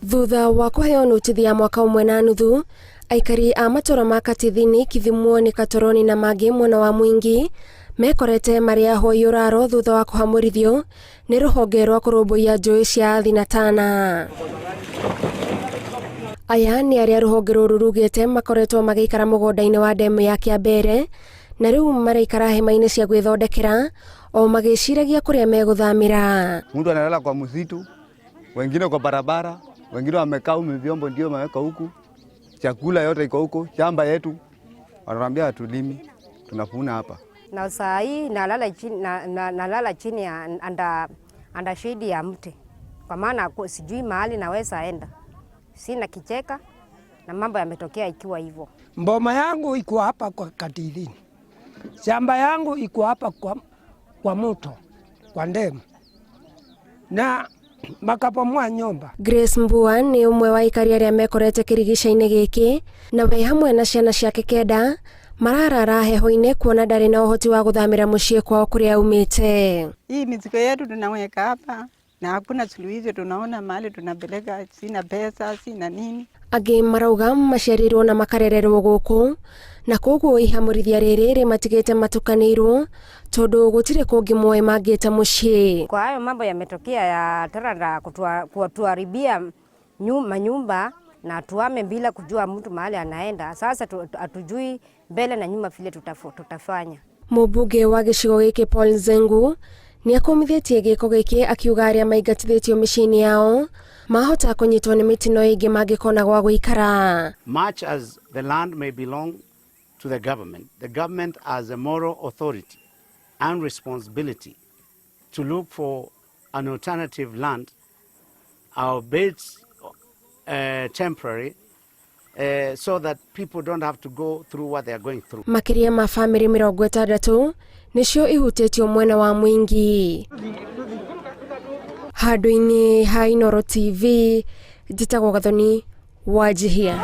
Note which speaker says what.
Speaker 1: Thutha wa kũheo notithi ya mwaka ũmwe na nuthu, aikari a matũra ma Katithini, Kithimwoni, Katoroni na mangĩ mwena wa Mwingi mekorete marĩ ahoi ũraro thutha wa kũhamũrithio nĩ rũhonge rwa kũrũmbũiya njũĩ cia Athi na Tana. Aya nĩ arĩa rũhonge rũrũ rugĩte makoretwo magĩikara mũgũnda-inĩ wa ndemu ya Kĩambere na rĩu maraikara hema-inĩ cia gwĩthondekera o magĩciragia kũrĩa megũthamĩra.
Speaker 2: Mtu analala kwa msitu, wengine kwa barabara, wengine wamekaa humu, vyombo ndio wameweka huku, chakula yote iko huku, shamba yetu wanatuambia hatulimi, tunavuna hapa.
Speaker 3: Na saa hii nalala chini, nalala chini ya under shade ya mti, kwa maana sijui mahali naweza enda, sina kicheka na mambo yametokea ikiwa hivyo.
Speaker 4: Mboma yangu iko hapa kwa Katithini, shamba yangu iko hapa kwa mto, kwa ndemu na makabomoa nyumba.
Speaker 1: Grace Mbua nĩ ũmwe wa aikari arĩa mekorete kĩrigica-inĩ gĩkĩ na we hamwe na ciana ciake kenda mararara heho-inĩ kuona ndarĩ na ũhoti wa gũthamĩra mũciĩ kwao kũrĩa aumĩte.
Speaker 5: Hii mizigo yetu tunaweka hapa na hakuna suluhisho, tunaona mahali tunapeleka, sina pesa, sina nini.
Speaker 1: Angĩ marauga maciarĩirwo na makarererwo gũkũ na koguo ihamũrithia rĩrĩ rĩmatigĩte matukanĩirwo tondũ gũtirĩ kũngĩ moĩ mangĩta mũciĩ.
Speaker 3: Kwa hayo mambo yametokea ya Taranda kutuharibia manyumba na tuame bila kujua mtu mahali anaenda. Sasa hatujui mbele na nyuma vile tutafanya.
Speaker 1: Mũmbunge wa gĩcigo gĩkĩ Paul Nzengu nĩ akũmithĩtie gĩko gĩkĩ akiuga arĩa maingatithĩtio mĩciĩ-inĩ yao mahota kũnyitwo nĩ mĩtino ĩngĩ mangĩkona gwa gũikara.
Speaker 6: Much as the land may belong to the government has a moral authority and responsibility to look for an alternative land, albeit temporary, so that people don't have to go through what they are going through.
Speaker 1: Makĩria ma bamĩrĩ 60 nĩcio ihutĩtio mwena wa Mwingi. Handũ-inĩ ha Inooro TV, njĩtagwo Gathoni Wanjihia.